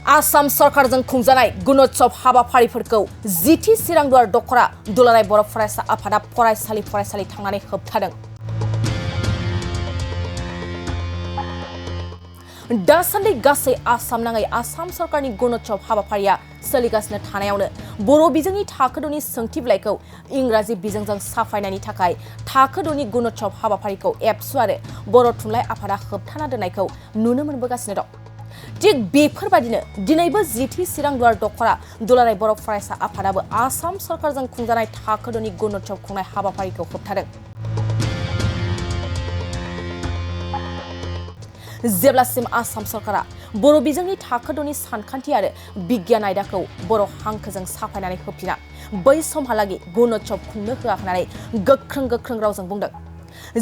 आसाम सरकारजों खुंजानाय गुणोत्सव हाबाफारिफोरखौ जिथि सिरांदुवार दख'रा दुलाराय बर' फरायसा आफादा फरायसालि थांनानै होबथादों। दासान्दि गासै आसाम नाङै आसाम सरकारनि गुणोत्सव हाबाफारिया सोलिगासिनो थानायावनो बर' बिजोंनि थाखो 2नि सोंथि बिलाइखौ इंराजि बिजोंजों साफायनायनि थाखाय थाखो 2नि गुणोत्सव हाबाफारिखौ एबसु आरो बर' थुनलाइ आफादा होबथाना दोननायखौ नुनो मोनबोगासिनो दं। थिग बेफोरबादिनो दिनैबो जिथि सिरांदुवार दख'रा दुलाराय बर' फरायसा आफादाबो आसाम सरकारजों खुंजानाय थाखो 2नि गुणोत्सव खुंनाय हाबाफारिखौ होबथादों। जेब्लासिम आसाम सरकारा बर' बिजोंनि थाखो 2नि सानखान्थि आरो बिगियान आयदाखौ बर' हांखोजों साफायनानै होफिना बै समहालागै गुणोत्सव खुंनो होआ होननानै गोख्रों रावजों बुंदों।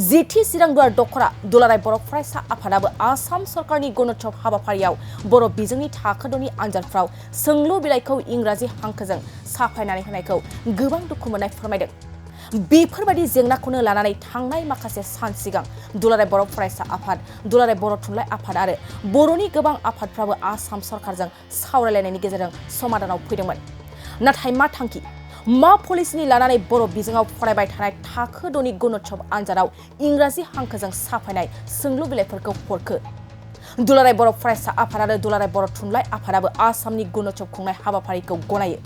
जिथि सिरांदुवार दख'रा दुलाराय बर' फरायसा आफादाबो आसाम सरकारनि गुणोत्सव हाबाफारियाव बर' बिजोंनि थाखो 2नि आनजादफ्राव सोंलु बिलाइखौ इंराजि हांखोजों साफायनानै होनायखौ गोबां दुखु मोननाय फोरमायदों। बेफोरबायदि जेंनाखौनो लानानै थांनाय माखासे सान सिगां दुलाराय बर' फरायसा आफाद, दुलाराय बर' थुनलाइ आफाद आरो बर'नि गोबां आफादफ्राबो आसाम सरकारजों सावरायलायनायनि गेजेरजों समाधानाव फैदोंमोन। नाथाय मा थांखि, मा पलिसिनि लानानै बर' बिजोङाव फरायबाय थानाय थाखो 2नि गुणोत्सव आनजादाव इंराजि हांखोजों साफायनाय सोंलु बिलाइफोरखौ हरखो? दुलाराय बर' फरायसा आफाद आरो दुलाराय बर' थुनलाइ आफादाबो आसामनि गुणोत्सव खुंनाय हाबाफारिखौ गनायो।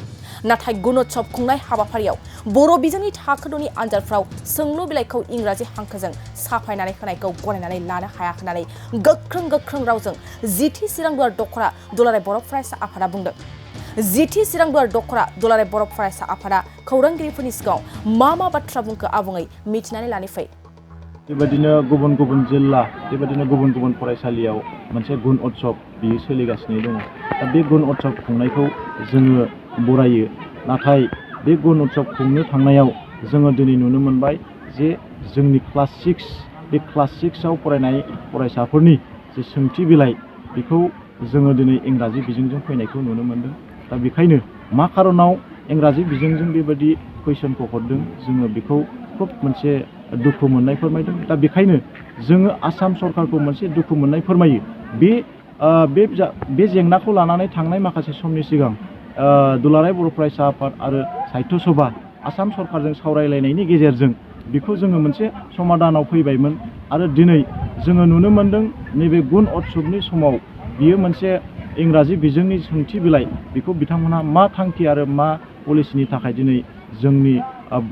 नाथाय गुणोत्सव खुंनाय हाबाफारियाव बर' बिजोंनि थाखो 2नि आनजादफ्राव सोंलु बिलाइखौ इंराजि हांखोजों साफायनानै होनायखौ गनायनानै लानो हाया होननानै गोख्रों रावजों जिथि सिरांदुवार दख'रा दुलाराय बर' फरायसा आफादा बुंदों। जिथि सिरांदुवार दख'रा दुलाराय बर' फरायसा आफादा खौरांगिरिफोरनि सिगाङाव मा बाथ्रा बुंखो आबुङै मिथिनानै लानो फै। बेबायदिनो गुबुन जिल्ला बेबायदिनो गुबुन फरायसालियाव मोनसे गुण उत्सव बियो सोलिगासिनो दङ। दा बे गुण उत्सव खुंनायखौ जोङो बरायो। नाथाय बे गुण उत्सव खुंनो थांनायाव जोङो दिनै नुनो मोनबाय जे जोंनि क्लास 6 बे क्लास 6आव फरायनाय फरायसाफोरनि जे सोंथि बिलाइ बेखौ जोङो दिनै इंराजि बिजोंजों फैनायखौ नुनो मोनदों। दा बेखायनो मा खारनाव इंराजि बिजोंजों बेबायदि कुइसनखौ हरदों जोङो बेखौ खोब मोनसे दुखु मोननाय फोरमायदों। दा बेखायनो जोङो आसाम सरकारखौ मोनसे दुखु मोननाय फोरमायो। बे जेंनाखौ लानानै थांनाय माखासे समनि सिगां दुलाराय बर' फरायसा आफाद आरो साहित्य सभा आसाम सरकारजों सावरायलायनायनि गेजेरजों बेखौ जोङो मोनसे समाधानाव फैबायमोन। आरो दिनै जोङो नुनो मोनदों नैबे गुण उत्सबनि समाव बियो मोनसे इंराजि बिजोंनि सोंथि बिलाइ बेखौ बिथांमोनहा मा थांखि आरो मा पलिसिनि थाखाय दिनै जोंनि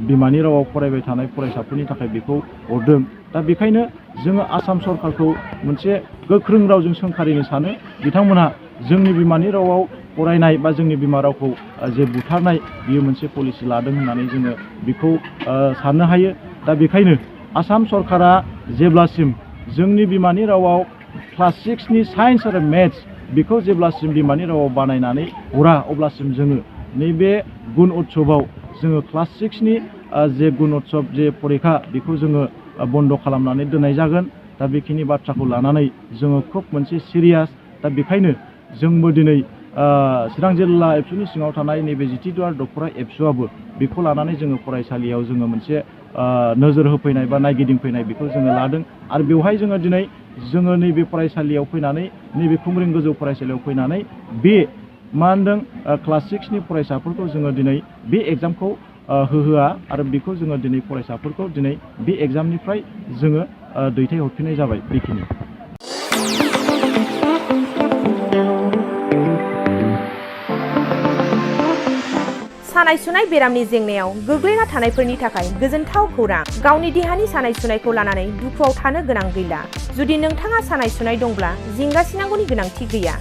बिमानि रावाव फरायबाय थानाय फरायसाफोरनि थाखाय बेखौ हरदों। दा बेखायनो जोङो आसाम सरकारखौ मोनसे गोख्रों रावजों सोंखारिनो सानो बिथांमोनहा जोंनि बिमानि रावाव फरायनाय बा जोंनि बिमा रावखौ जे बुथारनाय बियो मोनसे पलिसि लादों होननानै जोङो बेखौ साननो हायो। दा बेखायनो आसाम सरकारा जेब्लासिम जोंनि बिमानि रावाव क्लास 6नि साइन्स आरो मेथ्स बेखौ जेब्लासिम बिमानि रावाव बानायनानै हरा अब्लासिम जोङो नैबे गुण उत्सबाव जोङो क्लास 6नि जे गुण उत्सब जे फरिखा बेखौ जोङो बन्द' खालामनानै दोननाय जागोन। दा बेखिनि बाथ्राखौ लानानै जोङो खोब मोनसे सिरियास। दा बेखायनो जोंबो दिनै चिरां जिल्ला एबसुनि सिङाव थानाय नैबे जिथि दुवार दख'रा एबसुआबो बेखौ लानानै जोङो फरायसालियाव जोङो मोनसे नोजोर होफैनाय बा नायगिदिंफैनाय बेखौ जोङो लादों। आरो बेवहाय जोङो दिनै जोङो नैबे फरायसालियाव फैनानै नैबे खुंग्रिं गोजौ फरायसालियाव फैनानै बे मा होनदों क्लास 6नि फरायसाफोरखौ जोङो दिनै बे एग्जामखौ होहोआ आरो बेखौ जोङो दिनै फरायसाफोरखौ दिनै बे एग्जामनिफ्राय जोङो दैथायहरफिननाय जाबाय। बेखिनि सानाय सुनाय बेरामनि जेंनायाव गोग्लैना थानायफोरनि थाखाय गोजोनथाव खौरां। गावनि देहानि सानाय सुनायखौ लानानै दुखुआव थानो गोनां गैला। जुदि नोंथाङा सानाय सुनाय दंब्ला जिंगासिनांगौनि गोनांथि गैया।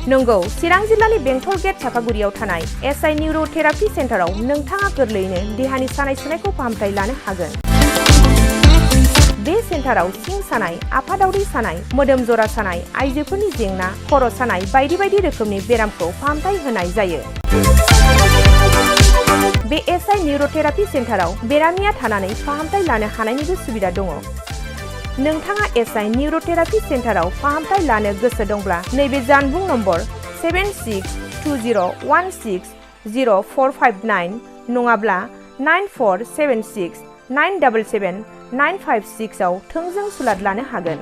नंगौ, चिरां जिल्लानि बेंटल गेट चापागुरियाव थानाय SI निउर'थेरापि सेन्टाराव नोंथाङा गोरलैयैनो देहानि सानाय सुनायखौ फाहामथाय लानो हागोन। बे सेन्टाराव सिं सानाय, आफादावरि सानाय, मोदोम जरा सानाय, आइजोफोरनि जेंना, खर' सानाय बायदि रोखोमनि बेरामखौ फाहामथाय होनाय जायो। बे SI निउर'थेरापि सेन्टाराव बेरामिया थानानै फाहामथाय लानो हानायनिबो सुबिदा दङ। नोंथाङा SI निउर'थेरापि सेन्टाराव फाहामथाय लानो गोसो दंब्ला नैबे जानबुं नम्बर 7620160459 नङाब्ला 9476977956 आव थोंजों सुलाद लानो हागोन।